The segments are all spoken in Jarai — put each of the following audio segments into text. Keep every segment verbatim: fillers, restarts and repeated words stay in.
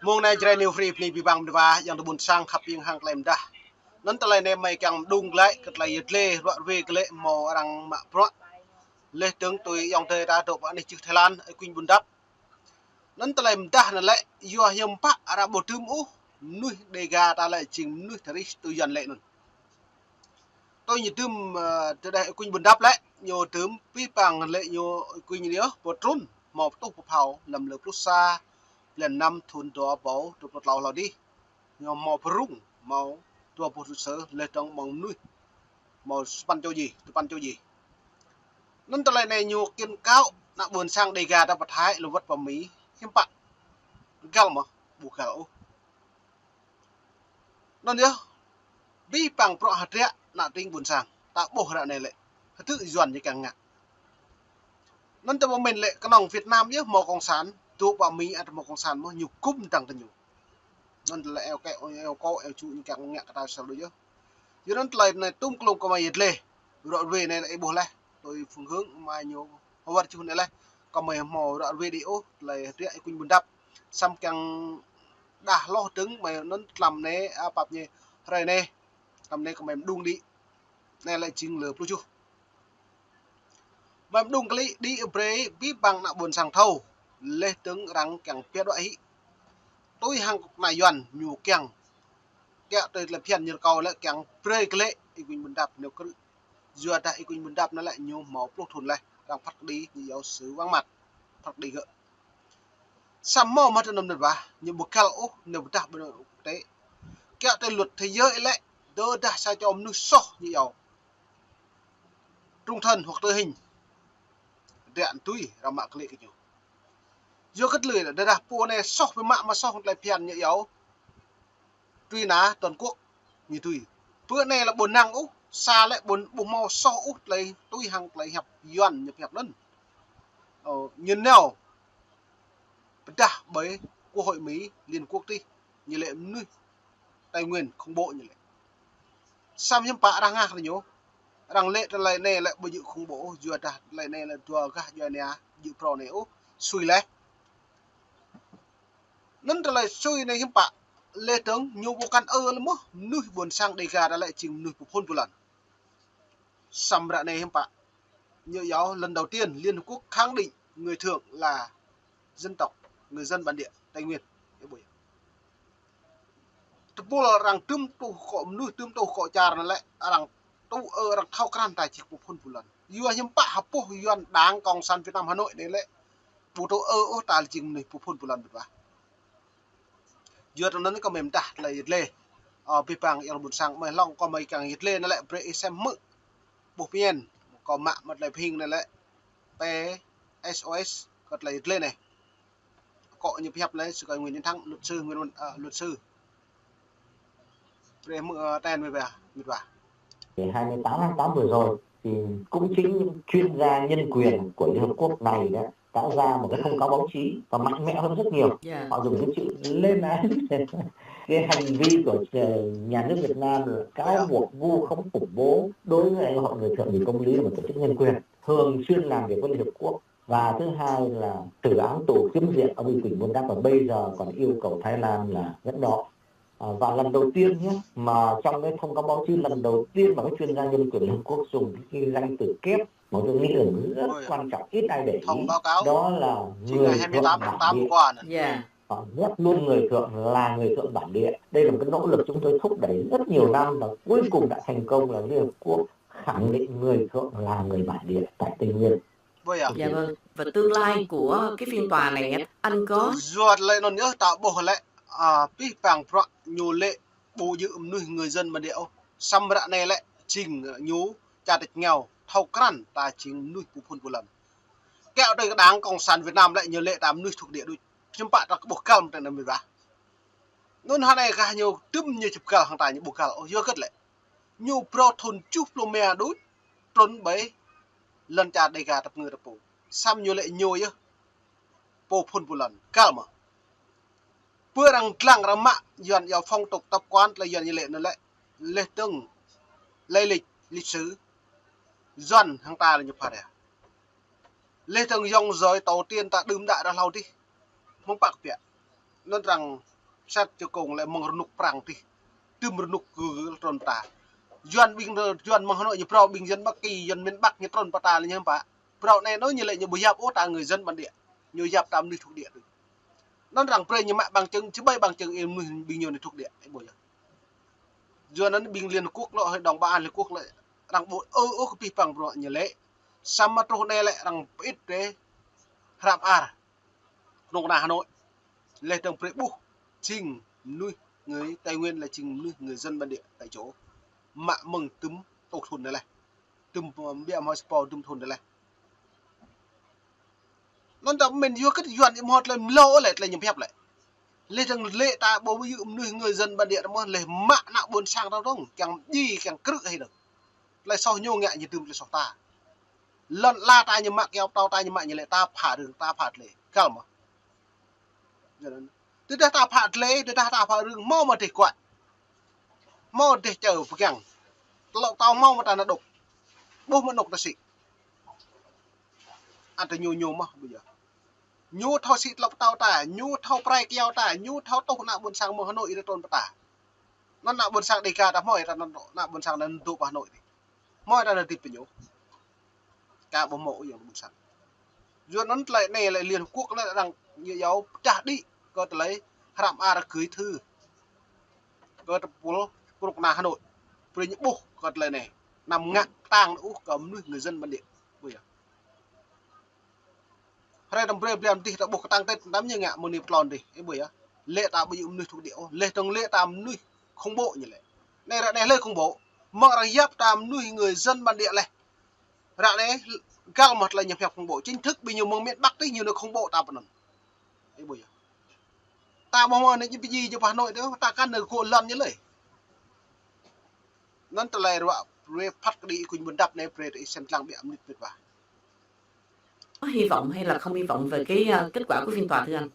Mông anai Jrai New Free bơni abih bang mơnuih wa, ayŏng adơi ƀôn sang khăp hiam hăng tơlơi mơdah. Anŭn tơlơi anai mơi kiăng mơđung glaĭ kơ tơlơi yơh lĕ, ruă ruê glaĭ hmâo arăng mă bruă. Laih dơ̆ng tui ayŏng adơi ta dŏ pơ anih čư̆ Thái Lan, ơi Kuñ Bundap. Anŭn tơlơi mơdah anŭn lĕ, yua hiư̆m pă arăng ƀu tŭ ôh, mơnuih Đêga ta lĕ jing mơnuih tơrih tui Yuan lĕ anŭn. Tui ñu tŭm, ơ, tơdah ơi Kuñ Bundap lĕ, ñu tŭm abih bang lĕ ñu ơi Kuñ ñu pơtrŭn, hmâo pơtuh pơphao, lăm lơ pluh sa, blan năm thŭn dua rơbâo dua pluh klâo hlâo adih. Ñu hmâo pơrŭng, hmâo dua pluh tơsơ, laih dơ̆ng mơ̆ng mơnuih, hmâo sapăn čô djai, sapăn čô djai. Anŭn tơlơi anai ñu kiăng kâo, ană ƀôn sang Đêga ta pơthâo, lơwơ̆t pơ Mi, hiư̆m pă. Găl mơ̆, ƀu găl ôh. Anŭn yơh, abih bang bruă hơdră ană tring ƀôn sang, ta ƀuh ră anai lĕ, hơdră Yuan ñu kiăng ngă. Anŭn ta pơmĭn lĕ kơnơ̆ng Việt Nam yơh hmâo cộng sản, dŏ pơ Mi ăt hmâo cộng sản mơ̆ ñu gum dăng tơ ñu. Anŭn tơlơi eo kĕ, eo kŏ, eo čŭ ñu kiăng ngă kơ ta sel đôč yơh. Yua anŭn tơlơi anai tŭm klông kơ mơi yơh lĕ, ruă ruê anai lĕ ih ƀuh laih, tui phương hướng mơi ñu hơwơr čuh anai laih, kơ mơi hmâo ruă ruê đĭ ôh, tơlơi hơdră ơi Kuñ Bundap. Samơ̆ kiăng đah hloh dơ̆ng mơi anŭn tlam anai, a, pap ñu hrơi anai, tlam anai kơ mơi mơđung đĭ. Anai lĕ jing lơ pluh tơjuh. Mơi mơđung glaĭ đĭ brơi abih bang ană ƀôn sang thâo. Laih dơ̆ng arăng kiăng pia đuaĭ hĭ. Tui hăng kơnuk kơna Yuan ñu kiăng. Kiăng tui tơlơi phiăn ñu rơkâo lĕ kiăng brơi glaĭ ơi Kuñ Bundap ñu krư̆. Yua dah ơi Kuñ Bundap anŭn lĕ ñu hmâo pluh thŭn laih, arăng phat kơđi ñu yua sự vắng mặt, phat kơđi gơ̆. Samơ̆ mơ̆ tơ anŭn mơnuih wa, ñu ƀu găl ôh, ñu pơdah ƀơi anŭn quốc tế. Kiăng tui luật thế giới lĕ, tơdah sa čô mơnuih soh ñu yua trung thân hoặc tử hình, ră anai tui arăng mă glaĭ kơ ñu. Yua kơ tơlơi lĕ, tơdah pô anai soh biă mă mă soh tơlơi phiăn ñu yua truy nã toàn quốc ñu tui. Pô anai lĕ ƀu năng ôh, sa lĕ ƀu, ƀu hmâo soh ôh tơlơi tui hăng tơlơi hiăp Yuan ñu hiăp anŭn. Ơ, ñu nao pơdah ƀơi Quốc hội Mỹ, Liên Quốc tih, ñu lĕ mơnuih Tây Nguyên khủng bố ñu lĕ. Samơ̆ hiư̆m pă arăng ngă kơ ñu, arăng lĕ tơlơi anai lĕ ƀu djơ̆ khủng bố, yua dah tơlơi anai lĕ dua gah djuai ania, djơ̆ phrâo anai ôh, sui laih. Anŭn tơlơi sui anai hiư̆m pă, laih dơ̆ng ñu ƀu kăn ơ lĕ mơ̆, mơnuih ƀôn sang Đêga ta lĕ jing mơnuih pơphun pơlăn. Samơ̆ ră anai hiư̆m pă, ñu yua lần đầu tiên Liên Hợp Quốc khẳng định người Thượng là dân tộc, người dân bản địa Tây Nguyên. Tơpul arăng tŭm tuh kơ mơnuih, tŭm tuh kơ čar anŭn lĕ, arăng tŭ ơ, arăng thâo krăn ta jing pơphun pơlăn. Yua hiư̆m pă hơpuh Yuan Đảng Cộng sản Việt Nam Hà Nội anai lĕ, ƀu tŭ ơ ôh ta jing mơnuih pơphun pơlăn ƀiă wa. Yua tơ anŭn kơ mơi mơdah tơlơi yơh lĕ. Ơ, abih bang ayŏng ƀôn sang mơi hlŏng kơ mơi kiăng yơh lĕ anŭn lĕ brơi ih sem hmư̆. Ƀuh pơmĭn, kơ mă mă tơlơi pơhing anŭn lĕ. P S O S, kơ tơlơi yơh lĕ anai. Kơ ñu pơhiăp lĕ, sư kơ Nguyễn Tiến Thắng, luật sư, Nguyễn Văn, ơ, luật sư. Brơi hmư̆, ơ, ten mơi ƀiă, mơi ƀiă. Thì hai mươi tám tháng tám vừa rồi thì cũng chính những chuyên gia nhân quyền của Liên Hợp Quốc này đó đã ra một cái thông cáo báo chí và mạnh mẽ hơn rất nhiều. Họ dùng cái chữ lên án cái hành vi của, ờ, nhà nước Việt Nam là cáo buộc vu khống khủng bố đối với Hội Người Thượng Vì Công Lý, là một tổ chức nhân quyền thường xuyên làm việc với Liên Hợp Quốc. Và thứ hai là xử án tù khiếm diện ông Y Kuñ Bundap và bây giờ còn yêu cầu Thái Lan là gắn đó. À, và lần đầu tiên nhé, mà trong cái thông cáo báo chí lần đầu tiên mà các chuyên gia nhân quyền Liên Hợp Quốc dùng cái danh từ kép mà tôi nghĩ là rất quan trọng, ít ai để ý, đó là người thượng bản địa. Họ nhắc luôn người thượng là người thượng bản địa. Đây là một cái nỗ lực chúng tôi thúc đẩy rất nhiều năm và cuối cùng đã thành công là Liên Hợp Quốc khẳng định người thượng là người bản địa tại Tây Nguyên. Dạ vâng. Và tương lai của cái phiên tòa này á, anh có... Yua tơlơi anŭn yơh ta ƀuh lĕ, a, abih bang bruă ñu lĕ ƀu djơ̆ mơnuih người dân bản địa ôh. Samơ̆ ră anai lĕ jing ñu čar tĕč ngeo, thâo krăn ta jing mơnuih pơphun pơlăn. Kiăng tui kơ Đảng Cộng sản Việt Nam lĕ ñu lĕ ta mơnuih thuộc địa đôč. Hiư̆m pă ta kơ ƀuh găl mơ̆ tơ anŭn mơi ƀiă. Anŭn hơnai gah ñu tŭm ñu či pơgăl hăng ta ñu ƀu găl ôh, yua hơget lĕ. Ñu phrâo thŭn tơjuh pluh rơma đôč trŭn ƀơi lŏn čar Đêga ta pơngư ta pô. Samơ̆ ñu lĕ ñu yơh pô phun pơlăn. Găl mơ̆. Pơ arăng lăng arăng mă Yuan yua phong tục tập quán tơlơi Yuan ñu lĕ anŭn lĕ. Laih dơ̆ng lai lịch, lịch sử Yuan hăng ta lĕ ñu pha ra. Laih dơ̆ng yŏng giới tổ tiên ta đưm đă ră hlâo adih. Hmâo pă kơ biă. Anŭn arăng Sat čơ kông lĕ mơ̆ng rơnŭk prang tih. Tơm rơnŭk kơ trŭn pơ ta. Yuan ƀing, Yuan mơ̆ng Hà Nội ñu phrâo ƀing Yuan Bắc Kỳ, Yuan miền Bắc ñu trŭn pơ ta lĕ ñu hiư̆m pă. Phrâo anai anŭn ñu lĕ ñu ƀu yap ôh ta người dân bản địa. Ñu yap ta mơnuih thuộc địa tui. Anŭn arăng brơi ñu mă bằng chứng, či ƀai bằng chứng ih mơnuih ƀing ñu thuộc địa. Ih ƀuh yơh. Yua anŭn ƀing Liên Hợp Quốc lŏ, Hội đồng Bảo an Liên Hợp Quốc lĕ, arăng ƀu ư ôh kơ pih păng bruă ñu lĕ. Samơ̆ truh anai lĕ arăng pơit rai hrăm ar. Kơnuk kơna Hà Nội. Leh dơ̆ng brơi ƀuh jing mơnuih người Tây Nguyên lĕ jing mơnuih người dân bản địa tại chỗ. Mă mơ̆ng tơm tŏ thun anai leh. Tơm, ơ, biă mă sa pô tơm thun anai leh. Anŭn ta mĭn yua kơ Yuan ih mơ̆ tơlơi mlâo lĕ tơlơi ñu pơhiăp lĕ. Leh dơ̆ng lĕ ta ƀu ƀu yua mơnuih người dân bản địa ta mơ̆ leh mă ană ƀôn sang ta dơ̆ng, kiăng ji, kiăng krư̆ hĭ dơ̆ng. Tơlơi soh ñu ngă ñu tơm tơlơi soh ta. Lŏn ala ta ñu mă, kiao pơtao ta ñu mă ñu lĕ ta phă rưng, ta phă tơlơi. Găl mơ̆. Tơdah ta phă tơlơi, tơdah ta phă rưng, hmâo mơ̆ dêh kuat. Hmâo dêh čơ pơgang. Tơlŏ pơtao hmâo mơ̆ ta nao đŏk. Ƀuh mơ̆ anŏ ta sĭ. Ăt ñu ñu mơ̆ ƀu yơh. Ñu thâo sĭ tơlŏ pơtao ta, ñu thâo pơrai kiao ta, ñu thâo tuh ană ƀôn sang mơ̆ng Hà Nội ih trŭn pơ ta. Anŭn ană ƀôn sang Đêga ta hmâo ih ta anŭn ană ƀôn sang anŭn dŏ pơ Hà Nội dih. Hmâo ih ta anŭn dĭt pơ ñu. Ka ƀu hmâo ôh yang ƀôn sang. Yua anŭn tơlơi anai lĕ Liên Hợp Quốc lĕ arăng ñu yua pơdah đĭ kơ tơlơi hrăm ar gửi thư kơ tơpul kơnuk kơna Hà Nội. Brơi ñu ƀuh kơ tơlơi anai. Anăm ngă pơtang ôh kơ mơnuih người dân bản địa. Ƀuh yơh. Hrơi tơm brơi blan dih ta ƀuh kơtang tĕt, tơm ñu ngă mơ̆ng anai pơtlôn dih. Ih ƀuh yơh. Lĕ ta ƀu yua mơnuih thuộc địa ôh. Leh dơ̆ng lĕ ta mơnuih khủng bố ñu lĕ. Anai ră anai hlơi khủng bố. Mơ̆ng arăng yap ta mơnuih người dân bản địa leh. Ră anai găl mơ̆ tơlơi ñu pơhiăp khủng bố. Chính thức ƀing ñu mơ̆ng miền Bắc tih ñu nao khủng bố ta pơ anŭn. Ih ƀuh yơh. Ta ƀu hmâo anai ñu pơjing jơ̆ pơ Hà Nội tih, ta kăn nao gŏ lŏn ñu lơi. Anŭn tơlơi ruă brơi phat kơđi ih kuñ ƀôn dăp anai brơi tơ ih sem lăng biă mơnit mĕt wa. Có hy vọng hay là không hy vọng về cái, ờ, kết quả của phiên tòa thưa anh?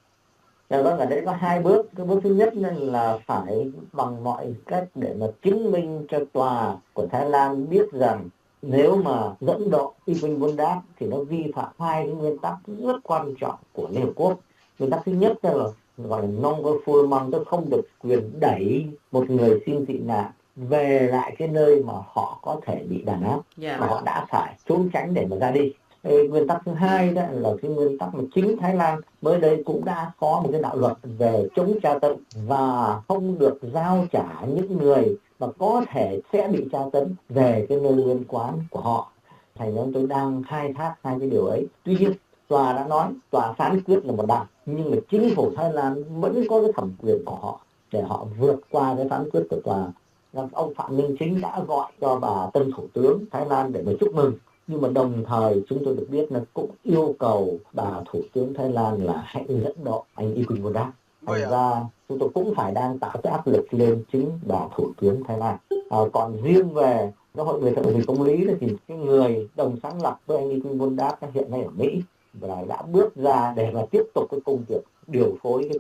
Dạ vâng, ở đây có hai bước. Cái bước thứ nhất là phải bằng mọi cách để mà chứng minh cho tòa của Thái Lan biết rằng nếu mà dẫn độ Y Quynh Buôn Đáp thì nó vi phạm hai cái nguyên tắc rất quan trọng của Liên Hợp Quốc. Nguyên tắc thứ nhất là gọi là non-refoulement, tức không được quyền đẩy một người xin tị nạn về lại cái nơi mà họ có thể bị đàn áp, dạ, mà họ đã phải trốn tránh để mà ra đi. Ê, nguyên tắc thứ hai đó là cái nguyên tắc mà chính Thái Lan mới đây cũng đã có một cái đạo luật về chống tra tấn và không được giao trả những người mà có thể sẽ bị tra tấn về cái nơi nguyên quán của họ. Thành ra tôi đang khai thác hai cái điều ấy. Tuy nhiên, tòa đã nói, tòa phán quyết là một đằng, nhưng mà chính phủ Thái Lan vẫn có cái thẩm quyền của họ để họ vượt qua cái phán quyết của tòa. Và ông Phạm Minh Chính đã gọi cho bà tân thủ tướng Thái Lan để mà chúc mừng. Nhưng mà đồng thời chúng tôi được biết là cũng yêu cầu bà thủ tướng Thái Lan là hãy dẫn độ anh Y Quynh Buôn Đáp. Thành ra chúng tôi cũng phải đang tạo cái áp lực lên chính bà thủ tướng Thái Lan. À, còn riêng về cái hội người thợ vì công lý đó thì cái người đồng sáng lập với anh Y Quynh Buôn Đáp hiện nay ở Mỹ và đã bước ra để mà tiếp tục cái công việc điều phối cái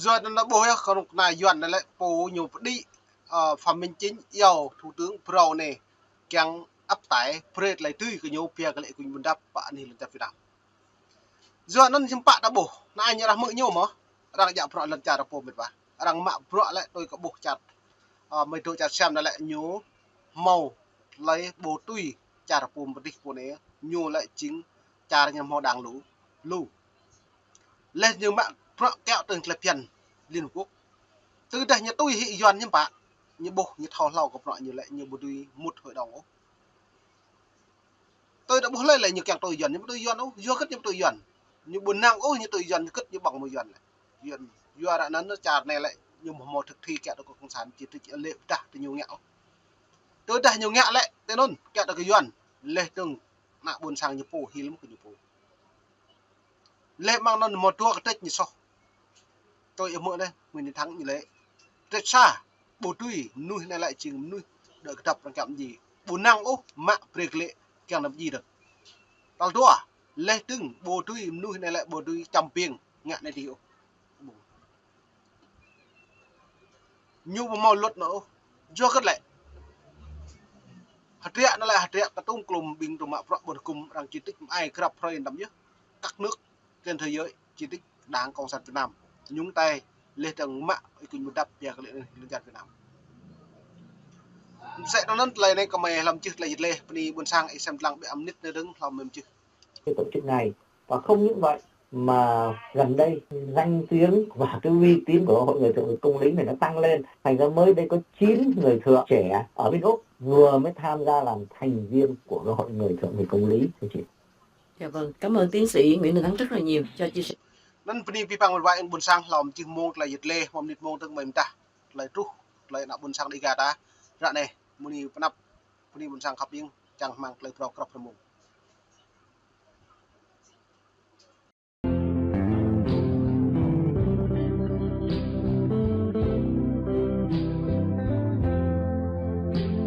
Yua anŭn ta ƀuh yơh, kơnuk kơna Yuan anai lĕ pô ñu pơđĭ, ơ, Phạm Minh Chính iâu thủ tướng phrâo anai kiăng áp tải brơi tơlơi tui kơ ñu pia kơ lĕ Y Quynh Buôn Đáp pơ anih lŏn čar Việt Nam. Yua anŭn hiư̆m pă ta ƀuh, anai ñu arăng hmư̆ ñu mơ̆, arăng djă bruă lŏn čar pô mĕt wa. Arăng mă bruă lĕ tui kơ ƀuh čar, ơ, mơi dŏ čar Siam anai lĕ ñu hmâo tơlơi ƀu tui čar pô mơdih pô anai, ñu lĕ jing čar ñu hmâo đang lu, lu. Leh ñu mă bruă kiaŏ tơ̆ng tơlơi phiăn Liên Hợp Quốc. Tơdah ñu tui hĭ Yuan hiư̆m pă, ñu ƀuh ñu thâo hlâo kơ bruă ñu lĕ ñu ƀu dưi mŭt hội đồng ôh. Tui ta ƀuh lơi lĕ ñu kiăng tui Yuan, ñu ƀu tui Yuan ôh, yua hơget ñu ƀu tui Yuan. Ñu ƀu năng ôh ñu tui Yuan, hơget ñu ƀơ̆ng mơ̆ng Yuan lĕ. Yuan, yua ră anŭn čar anai lĕ ñu hmâo thực thi kiaŏ tơ kơ cộng sản chỉ trích lĕ pơdah tơ ñu ngă ôh. Tơdah ñu ngă lĕ, tơ anŭn, kiaŏ tơ kơ Yuan, leh dơ̆ng ană ƀôn sang ñu pô, hil mơ̆ kơ ñu pô. Leh mơ̆ng anŭn hmâo dua kơ tĕč ñu soh. Tui ih hmư̆ anai, Nguyễn Thắng ñu lĕ. Tĕč sa, ƀu dưi, mơnuih anai lĕ jing mơnuih đơ kơdŏp arăng kiăng ji. Ƀu năng ôh, mă brơi kơ lĕ kiăng nao ji dơ̆ng. Tal dua, leh dơ̆ng, ƀu dưi, mơnuih anai lĕ ƀu dưi čăm ƀing, ngă anai dih ôh. Ñu ƀu hmâo luật anŭn ôh. Yua hơget lĕ. Hơdră anŭn lĕ hơdră kơ tŭm klum ƀing tŭ mă bruă ƀôn hơkŭm arăng chỉ trích mơai grăp hrơi năm yơh. Các nước trên thế giới chỉ trích Đảng Cộng sản Việt Nam nhúng tay Leh dơ̆ng mă ih kuñ mơdăp pia kơ lĕ lĕ jat Việt Nam. Mơsĕ anŭn tơlơi anai kơmơi hlăm čih tơlơi yit leh, bơni ƀôn sang ih sem lăng ƀĕ mơnit anai dơ̆ng hlăm mơ̆ng čih. Cái tổ chức này. Và không những vậy mà gần đây danh tiếng và cái uy tín của Hội Người Thượng Nghị Công lý này nó tăng lên. Thành ra mới đây có chín người thượng trẻ ở Vĩnh Phúc vừa mới tham gia làm thành viên của cái Hội Người Thượng Nghị Công lý, thưa chị. Dạ vâng, cảm ơn tiến sĩ Nguyễn Đình Thắng rất là nhiều cho chia sẻ. Anŭn bơni abih bang wai ƀôn sang hlăm čih mơ̆ng tơlơi yit leh, mơnit mơ̆ng dơ̆ng mơ̆ng tah, tơlơi truh, tơlơi ană ƀôn sang Dega ta, ră anai, bơni pơnăp, bơni ƀôn sang khăp ƀing, čang rơmang tơlơi phrâo krăp rơmung.